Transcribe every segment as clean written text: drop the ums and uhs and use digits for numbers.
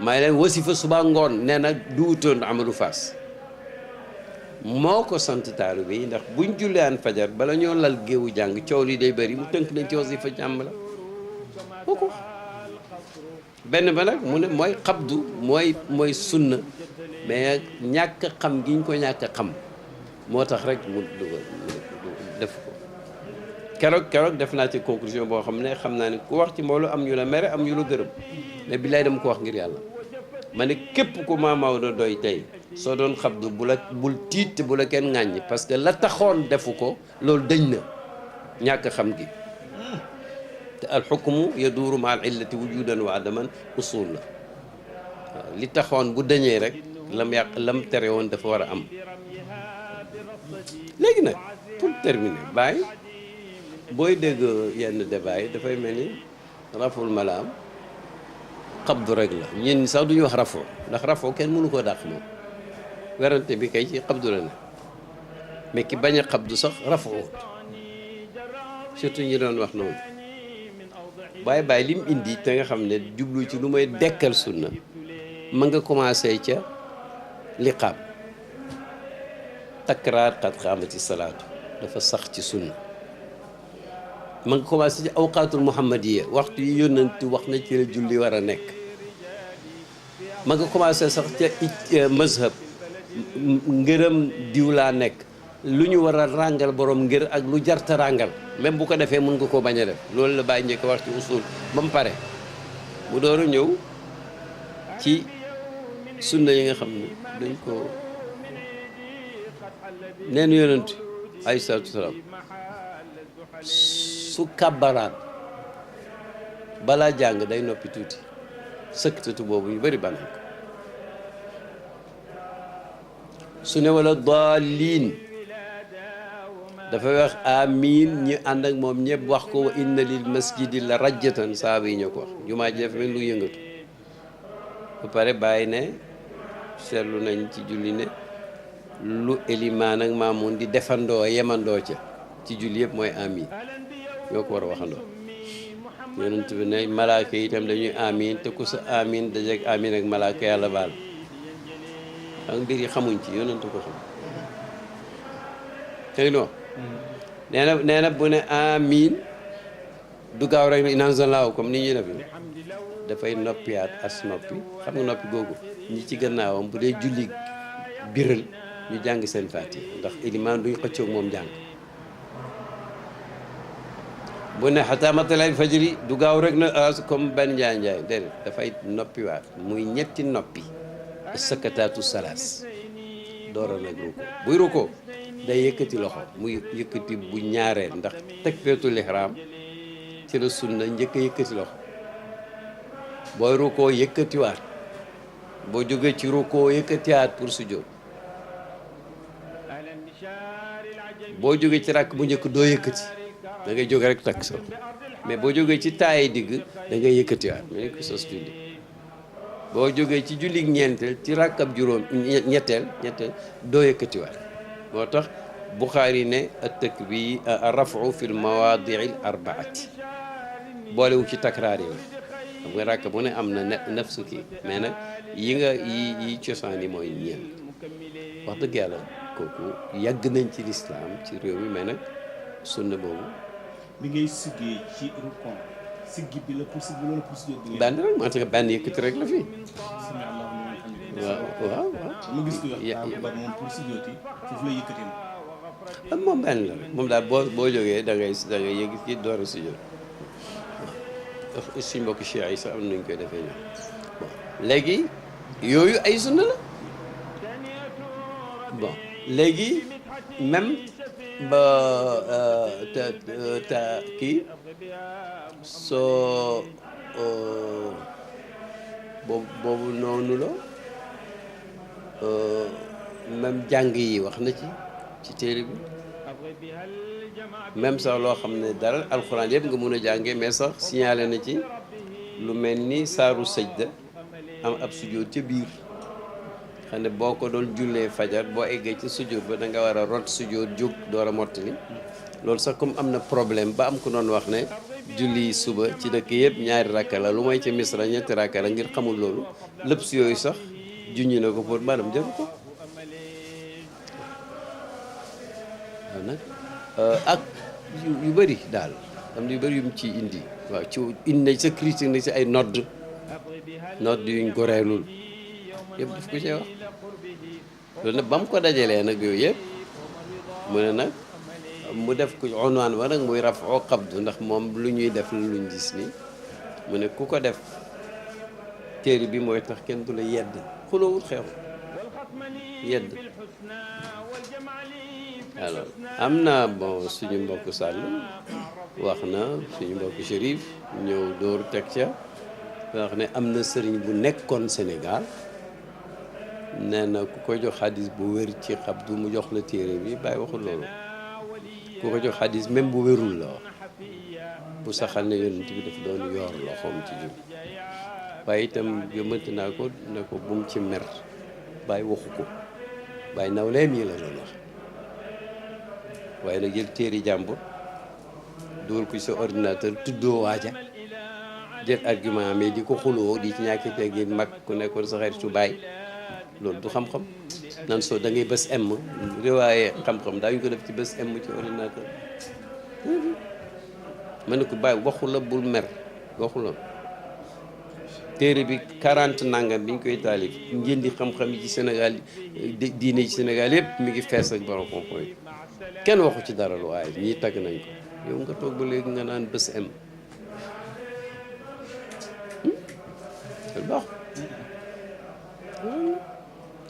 may leen wasifa suba ngoon nee na du wutoon Amadou Fass moo ko sant taalibe yi ndax buñ jullean fajar bala ñoo lal géewu jàng coow li day bëri mu tënk leen ci wasifa jàmm la moo ko benn ba nag mu ne mooy xabdu mooy sunna mais ñàkk xam gi ñu ko ñàkk xam moo tax rek mu def ko keroog def naa ci conclusion boo xam ne xam naa ne ku wax ci mbooloo am ñu la mere am ñu la gërëm mais billaay dama ko wax ngir yàlla ma ne képp ku Maam Maodo doy tey soo doon xabdu bul tiit te bu la kenn ŋàññi parce que la taxoon defu ko loolu dëñ na ñàkk xam gi te alxukmu yaduuru ma al illati wujudan wa adaman usul la waaw li taxoon bu dëñee rek lam tere woon dafa war a am léegi nag pour terminer Baye booy dégg yenn débat yi dafay mel ni raful malaam xabdu rek la ñun sax duñu wax rafoo ndax rafoo kenn mënu koo dàq moom werante bi kay ci xabdu la ne mais ki bañ a xabdu sax rafoo surtout ñi doon wax noonu Baye lim indi te nga xam ne jublu ci lu may dekkal sunna ma nga commencé ca liqaam takraar qad qaamati salaatu dafa sax ci sunna ma nga commencé ci awqaatul muhammadiya waxtu yi yónnantu wax na ci la julli war a nekk ma nga commencé sax ca mazhab ngërëm diw laa nekk lu ñu war a ràngal borom ngir ak lu jarta ràngal même bu ko defee mën nga koo bañ a def loolu la bàyyi njëkk wax ci usul ba mu pare mu door a ñëw ci sunna yi nga xam ne dañ ko neen yonent alayhi salaatu wasalaam su kàbbaraat balaa jàng day noppi tuuti sëktatu boobu ñu bëri banaan ko su ne wala daalliin dafay wax amiin ñi ànd ak moom ñëpp wax ko wa inna lil masjidi la rajjatan saaba yi ñoo ko wax jumaa ji dafa mel lu yëngatu ba pare bàyyi ne seetlu nañ ci julli ne lu elimaan ak maamun di defandoo yemandoo ca ci julli yëpp mooy amiin ñoo ko war a waxandoo yonent bi ne malaaka yi itam dañuy amiin te ku sa amiin dajeeg amiin ak malaaka yàlla baal xam mbir yi xamuñ ci yonent ko xam tey noo nee na bu ne amiin du gaaw rek inna anzalnaahu comme ni ñuy def dafay noppiyaat as noppi xam nga noppi googu ñi ci gannaawam bu dee julli biral ñu jàng seen faatiha ndax ilimaan duñ xëccoog moom jàng bu ne xataa matla'il fajri du gaaw rek na comme benn njaay déedéet dafay noppiwaat muy ñetti noppi sakataatu salaas door a nag ruko buy ruko day yëkkati loxo muy yëkkati bu ñaareel ndax takbiratul ihram ci la sunna njëkk a yëkkati loxo booy ruko yëkkatiwaat boo jógee ci ruko yëkkatiwaat pour sujjóot boo jógee ci rakk bu njëkk doo yëkkati da ngay jóge rek takk sa mais boo jógee ci taaye digg da ngay yëkkatiwaat mais ni ko sos julli boo jógee ci julli ñeenteel ci rakkab juróom ñetteel doo yëkkatiwaat moo tax Buxaari ne at-takbiir ar-raf'u fi al-mawaadi'i al-arbaati boolewu ci takraar yi xam nga rakk bu ne am na nafsu kii mais nag yi cosaan yi mooy ñeent wax dëgg yàlla kooku yàgg nañ ci lislaam ci réew mi mais nag sunna boobu bi ngay siggee ci rukon siggi bi la pour siggi loolu pour sujjóot bi benn rek moo tax benn yëkkati rek la fii waaw ma gis ko wax moom pour sujjóot yi foofu la yëkkati na moom benn la rek moom daal boo jógee da ngay yëg ci door a sujjóot suñ mbokk cheikh yi sax am nañu koy defee ñoom bon léegi yooyu ay sunna la bon léegi même ba ta kii soo boobu noonu la même jàng yi wax na ci téere bi même sax loo xam ne dara alxuraan yëpp nga mun a jàngee mais sax signalé na ci lu mel ni saaru sajda am ab sujjóot ca biir xam ne boo ko doon jullee fajar boo eggee ci sujjóot ba da nga war a rot sujjóot jóg door a mottali loolu sax comme am na problème ba am ku doon wax ne julli suba ci dëkk yëpp ñaari rakka la lu mooy ci Misra ñetti rakka la ngir xamul loolu lépp si yooyu sax junñi na ko pour maanaam jëru ko waaw nag ak yu bëri daal am na yu bëri yu mu ci indi waaw ci indi na sa critique na si ay nodd yuñ goreelul yëpp daf ko cee wax loolu nag ba mu ko dajalee nag yooyu yëpp mu ne nag mu def ko onwaan ba nag muy rafoo xabdu ndax moom lu ñuy def la luñ gis nii mu ne ku ko def téere bi mooy tax kenn du la yedd xuloowul xew yedd alors am na bon suñu mbokk Sall wax na suñu mbokk Chérif ñëw dóor teg ca wax ne am na sëriñ bu nekkoon Sénégal nee na ku ko jox xadis bu wér ci xabdu mu jox la téere bi bàyyi waxul loolu ku ko jox xadis même bu wérul la wax bu saxal ne yonent bi daf doon yoor loxoom ci jub waaye itam yëmante naa ko ne ko bu mu ci mer bàyyi waxu ko bàyyi nawleem yi la doon wax waaye nag jël téere jàmbur dugal ko sa ordinateur tuddoo waaja jël argument mais di ko xuloo di ci ñàkki teggin mag ku nekkoon sa xaritu baay loolu du xam-xam nan soo da ngay bës m riwaaye xam-xam daañu ko def ci bës m ci ordinateur ma ne ko bàyyi waxu la bul mer waxu la téere bi 40 nangam bi ñu koy taalif ngeen di xam-xam yi ci Sénégal diine ci Sénégal yëpp mi ngi fees ak borom xam-xam yi kenn waxu ci dara lu waaye ñii tagg nañ ko yow nga toog ba léegi nga naan bës m baax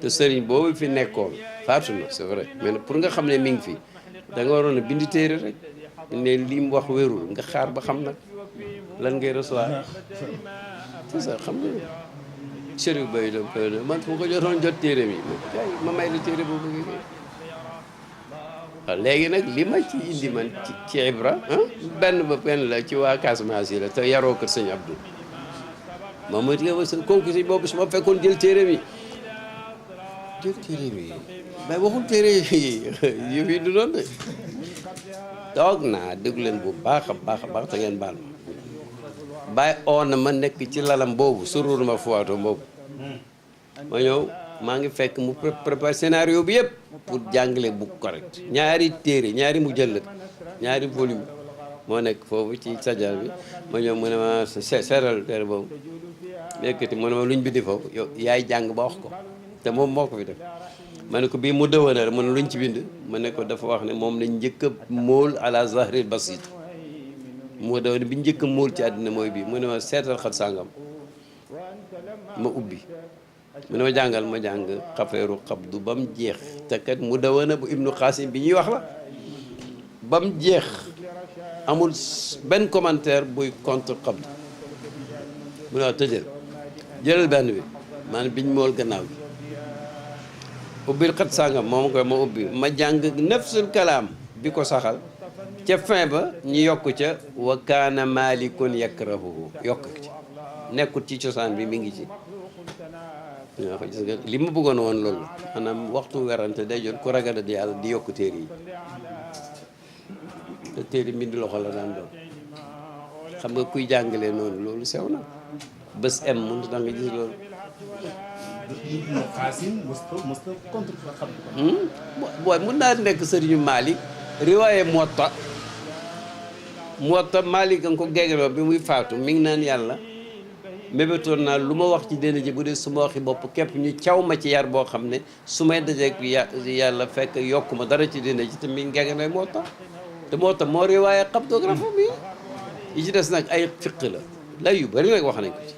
te sëriñ boobu fi nekkoon faatu na c'est vrai mais pour nga xam ne mi ngi fi da nga waroon a bind téere rek ne li mu wax wérul nga xaar ba xam nag lan ngay recevoir c'est ça xam nga Chérif Bay do man fu ko jotoon jot téere mi kay ma may la téere boobu ngi waaw léegi nag li ma ci indi man ci Ibra benn la ci waa Casamance yi la te yaroo kër sëñ Abdou moom mooy nga sa conclusion boobu su ma fekkoon jël téere mi mais waxul téere yi fi du doon de toog naa déglu leen bu baax a baax te ngeen baal ma bàyyi oo na ma nekk ci lalam boobu surur ma fuwaato boobu ma ñëw maa ngi fekk mu préparé scénario bi yëpp pour jàngale bu correct ñaari téere ñaari mujallad ñaari volume moo nekk foofu ci sajal bi ma ñëw mu ne ma seetal téere boobu yëkkati mu ne ma luñ bindi foofu yow yaay jàng ba wax ko te moom moo ko fi def ma ne ko bii mu dëwanal mu ne luñ ci bind ma ne ko dafa wax ne moom lañ njëkk a móol ala zahril basit moo dëwana bi njëkk a móol ci àddina mooy bii mu ne ma seetal xat sàngam ma ubbi mu ne ma jàngal ma jàng xafeeru xabdu ba mu jeex te kat mu dëwana bu ibnu xaasim bi ñuy wax la ba mu jeex amul benn commentaire buy contre xabdu mu ne waaw tëjal jëlal benn bi maanaam biñ mool gannaaw gi ubbil xat sàngam moom koy ma ubbi ma jàng nafsul kalaam bi ko saxal ca fin ba ñu yokk ca wa kaana malikun yakrahuhu yokk ci nekkut ci cosaan bi mi ngi ci waaw gis nga li ma bëggoon woon loolu maanaam waxtu werante day jot ku ragal di yàlla di yokk téere yi te téere mbind loxo la daan doon xam nga kuy jàngalee noonu loolu sew na bés m mun da nga gis loolu booy mun naa nekk sëriñu Malick riwaaye Muwatta Malick nga ko geggeloo bi muy faatu mi ngi naan yàlla mébétoon naa lu ma wax ci dina ji bu dee su ma waxi bopp képp ñu caw ma ci yar boo xam ne su may dajeek yàlla fekk yokku ma dara ci dina ji te mi ngi geggeloo Muwatta te Muwatta moo riwaaye xabtographie mi yi ci des nag ay fiq la yu bari nag wax nañ ko ci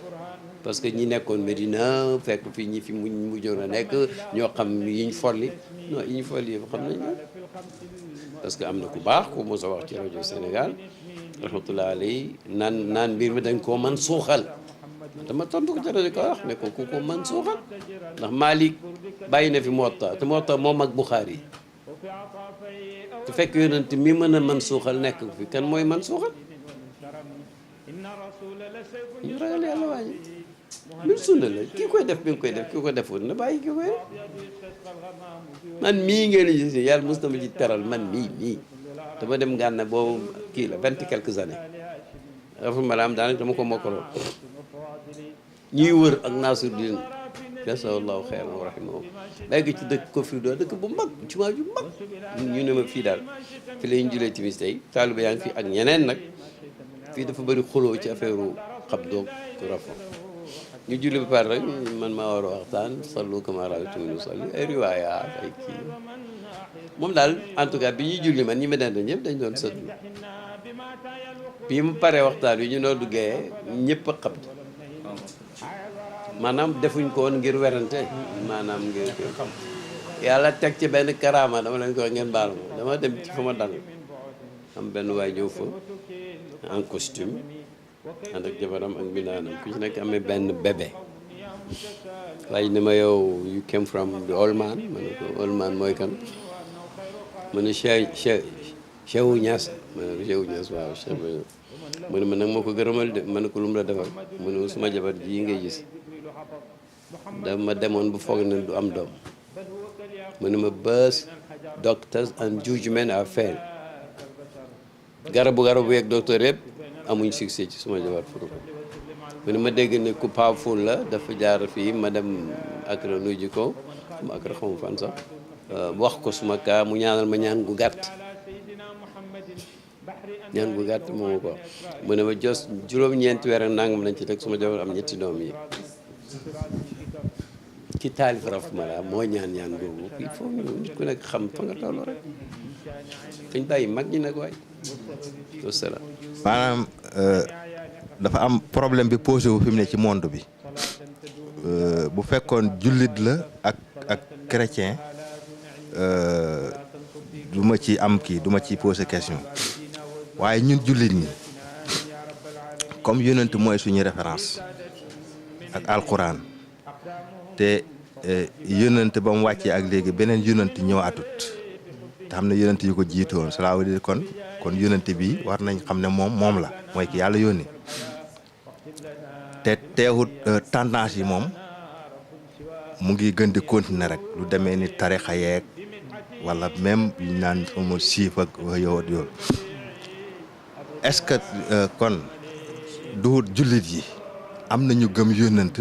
parce que ñi nekkoon Medina fekk fii ñi fi mujjoon a nekk ñoo xam yiñ folli non yiñ folli yëpp xam nañ ko parce que am na ku baax ku mos a wax ci rajo Sénégal rahmatullah alayhi naan mbir mi dañ koo man suuxal dama tontu ko ci rajo ko wax ne ko ku ko man suuxal ndax Malik bàyyi na fi Muwatta te Muwatta moom ak Bukhari te fekk yonent mi mën a man suuxal nekk fi kan mooy man suuxal ñu ragal yàlla waaye mbir sunna la kii koy def bi nga koy def kii ko defoon na bàyyi kii koy def man mii ngeen gis yàlla mos na ma ci teral man mii dama dem Gànna boobu kii la 20 et quelques années rafu malaam daanaka dama ko mokkaloon ñuy wër ak Nasiruddin jazakallahu xeyran wa rahimahu léegi ci dëkk Kofri doo dëkk bu mag jumaa ju mag ñu ne ma fii daal fi la ñu julee timis tey taaliba yaa ngi fii ak ñeneen nag fii dafa bëri xuloo ci affaire xab doog ku rafo ñu julli ba pare rek man maa war a waxtaan sallu kama ra'aytumuni usalli ay riwaayaat ay kii moom daal en tout cas bi ñuy julli man ñi ma dend ñëpp dañ doon sëtlu bi mu paree waxtaan wi ñu noo duggee ñëpp a xabdu maanaam defuñ ko woon ngir werante maanaam ngir yàlla teg ci benn karaama dama leen ko wax ngeen baal ma dama dem ci fa ma dal am benn waay ñëw fa en costume ànd ak jabaram ak mbindaanam ku ci nekk amee benn bébé waaye ne ma yow you came from the old man ma ne ko old man mooy kan ma ne Cheikh Niass ma ne ko Cheikh Niass waaw mu ne ma nag moo ko gërëmal de ma ne ko lu mu la defal mu ne suma jabar ji ngay gis dama demoon bu foog ne du am doom mu ne ma bus doctors and judgment are fail garabu yeeg docteur yëpp amuñ succès ci suma jabar furu ko mu ne ma dégg ne ku powerful la dafa jaar fii ma dem Accra nuyu ko ma Accra xamu fan sax wax ko suma kaa mu ñaanal ma ñaan gu gàtt moo ko mu ne ma jos juróom-ñeenti weer ak nangam lañ ci teg suma jabar am ñetti doom yi ki taalif raf mala moo ñaan googu il faut nit ku nekk xam fa nga toll rek dañ bàyyi mag ñi nag waay wasalaam. maanaam dafa am problème bi posé wu fi mu ne ci monde bi bu fekkoon jullit la ak chrétien du ma ci am kii du ma ci posé question waaye ñun jullit ñi comme yonent mooy suñu référence ak alquran te yonent ba mu wàccee ak léegi beneen yonent ñëwaatut te xam ne yonent yu ko jiitoon cela veut dire kon yonent bi war nañ xam ne moom la mooy ki yàlla yónni te teewut tendance yi moom mu ngi gën di continuer rek lu demee ni tarixa yeeg wala même ñu naan xama siif ak yow yow est-ce que kon du jullit yi am nañu gëm yonent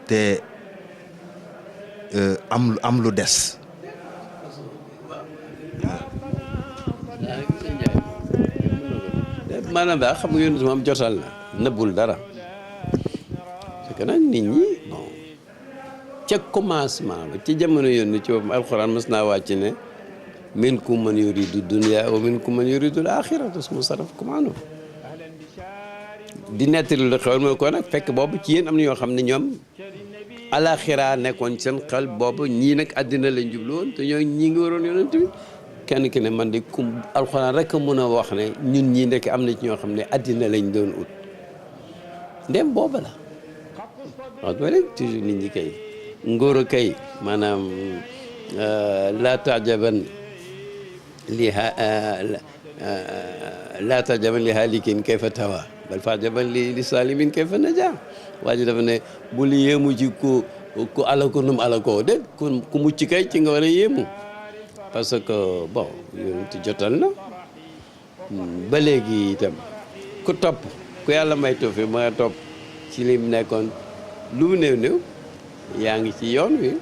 te am lu des. maanaam daal xam nga yonent moom jotal na nëbbul dara parce que nag nit ñi bon ca commencement ba ci jamono yónni ci boppam alxuraan mës naa wàcc ne minkum man yuridu dunya wa minkum man yuridu al-axirata summa sarafkum anhu di nettali lu xew mooy ko nag fekk boobu ci yéen am na ñoo xam ne ñoom alaxira nekkoon seen xel boobu ñii nag àddina lañ jubluwoon te ñoo ñii ngi waroon yonent bi kenn ki ne man de kum alxuraan rek a mën a wax ne ñun ñii ndekk am na ci ñoo xam ne àddina lañ doon ut ndem booba la wax ba rek toujours nit ñi kay ngóor a kay maanaam laa tajaban li haalikin kayfa tawa bal fajaban li salimin kayfa naja waa ji dafa ne bul yéemu ci ku alako num alako déet ku mucc kay ci nga war a yéemu parce que bon yonent jotal na ba léegi itam ku topp ku yàlla may toofi ma nga topp ci lim nekkoon lu mu néew yaa ngi ci yoon wi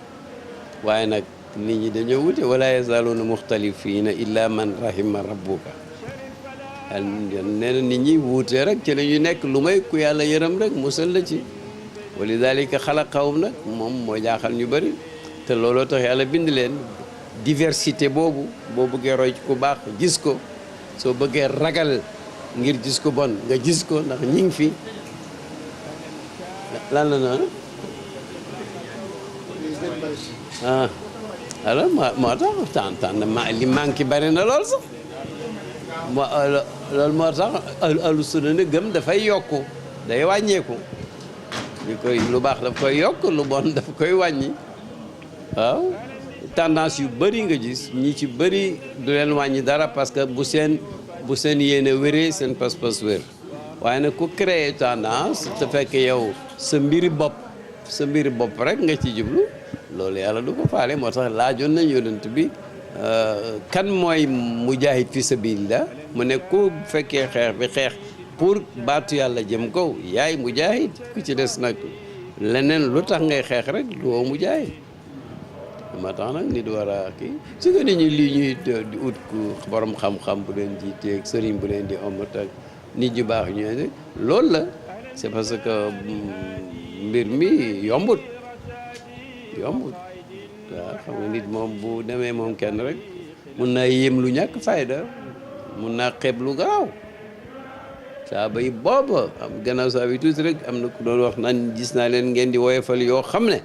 waaye nag nit ñi dañoo wute wala yazaaluuna muxtalifiina illa man rahima rabbuka nee na nit ñi wuute rek ci la ñu nekk lu may ku yàlla yërëm rek musal la ci wa lidaalika xalaqahum nag moom moo jaaxal ñu bëri te looloo tax yàlla bind leen diversité boobu boo bëggee roy ci ku baax gis ko soo bëggee ragal ngir gis ko bon nga gis ko ndax ñi ngi fi lan la noonu alors moo tax tànn li manqué bari na lool sax loolu moo tax ahlu sunna ne gëm dafay yokku day wàññeeku lu baax daf koy yokk lu bon daf koy wàññi waaw tendance yu bëri nga gis ñi ci bëri du leen wàññi dara parce que bu seen yéene wéree seen pas-pas wér waaye nag ku créer tendance te fekk yow sa mbiri bopp rek nga ci jublu loolu yàlla du ko faale moo tax laajoon nañ yonent bi kan mooy mujaahid fi sabilillah mu ne ku fekkee xeex bi xeex pour baatu yàlla jëm kaw yaay mujaahid ku ci des nag leneen lu tax ngay xeex rek doo mujaahid moo tax nag nit war a kii su nga nit ñi lii ñuy di ut ku borom xam-xam bu leen jiiteeg sëriñ bu leen di omat ak nit ñu baax ñu ne loolu la c'est parce que mbir mi yombut waaw xam nga nit moom bu demee moom kenn rek mun naa yéem lu ñàkk fayda mun naa xeeb lu gaaw saa bay booba am gannaaw saa bi tuuti rek am na ku doon wax naan gis naa leen ngeen di woyofal yoo xam ne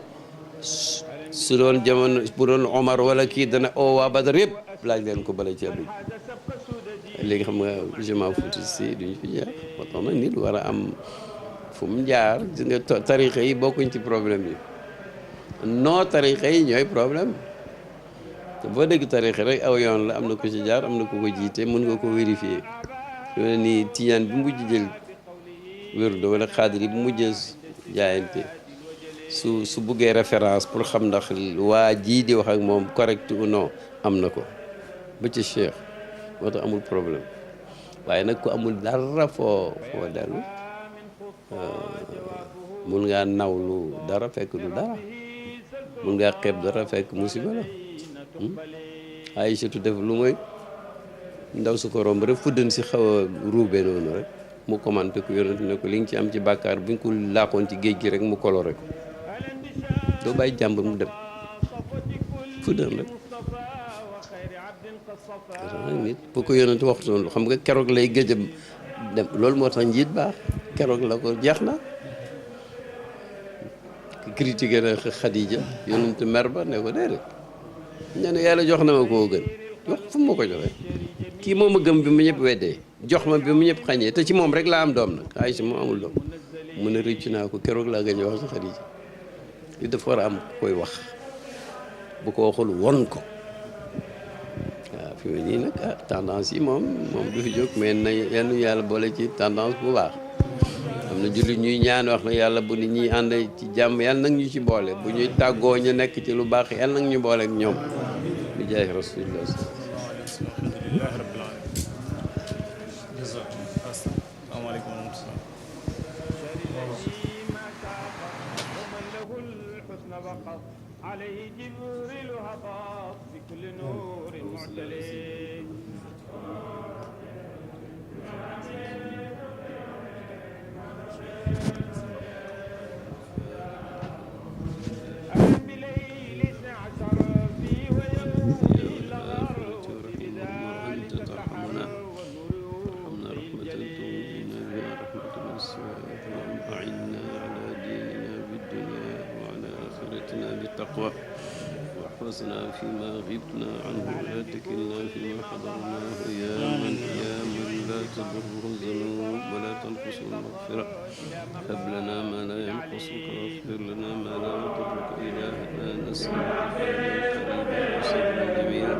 su doon jamono bu doon Omar wala kii dana oo waa Badar yëpp laaj leen ko bala ceeb bi léegi xam nga je m'en fous si duñ fi jaar moo tax nag nit war a am fu mu jaar gis nga tarixa yi bokkuñ ci problème yi non tarixa yi ñooy problème te boo dégg tarixa rek aw yoon la am na ko ci jaar am na ko jiite mën nga ko vérifier su ne nii tijaan bi mujj jël wérdo wala xaadir yi bu mujj jaayante su buggee référence pour xam ndax waa jii di wax ak moom correct ou non am na ko ba ci cheikh moo tax amul problème waaye nag ku amul dara foo dellu mun ngaa nawlu dara fekk du dara mun ngaa xeeb dara fekk musiba la Aïchatu def lu mooy ndaw su ko romb rek fuddan si xaw a ruube noonu rek mu commenté ko yonent ne ko li nga ci am ci bàkkaar buñ ko laaxoon ci géej gi rek mu kolore ko doo bàyyi jàmbur mu dem fuddan rek nit bu ko yonent waxtu noonu xam nga keroog lay gëj a dem loolu moo tax njiit baax keroog la ko jeex na critiqué na Xadija yonent mer ba ne ko déedéet ña ne yàlla jox na ma koo gën wax fu mu ma ko joxee kii moom a gëm bi mu ñëpp weddee jox ma bi mu ñëpp xañee te ci moom rek laa am doom nag Aysa moom amul doom mu ne rëccu naa ko keroog laa gëj a wax ci Xadija li dafa war a am koy wax bu ko waxul won ko waaw fi mu nii nag tendance yi moom du fi jóg mais na yenn yàlla boole ci tendance bu baax am na jullit ñuy ñaan wax na yàlla bu nit ñuy ànd ci jàmm yàlla nag ñu ci boole bu ñuy tàggoo ñu nekk ci lu baax yàlla nag ñu boole ak ñoom bi jaay rasulillah alhamdulilah rabbil alamin asalaamaaleykum wa rahmatullah عليه جبريل هبط بكل نور معتلي بليل 12 في ويوم الغر بذلك تحرر وارحمنا رحمة تغنينا بها رحمة من السماء اللهم أعنا على ديننا بالدنيا وعلى آخرتنا بالتقوى واحفظنا فيما غبنا عنه ولا تكلنا فيما حضرناه يا من لا تضره الذنوب ولا تنقص المغفرة هب لنا ما لا ينقصك واغفر لنا ما لا يضرك إلهنا نسألك فرجا قريبا وصبرا جميلا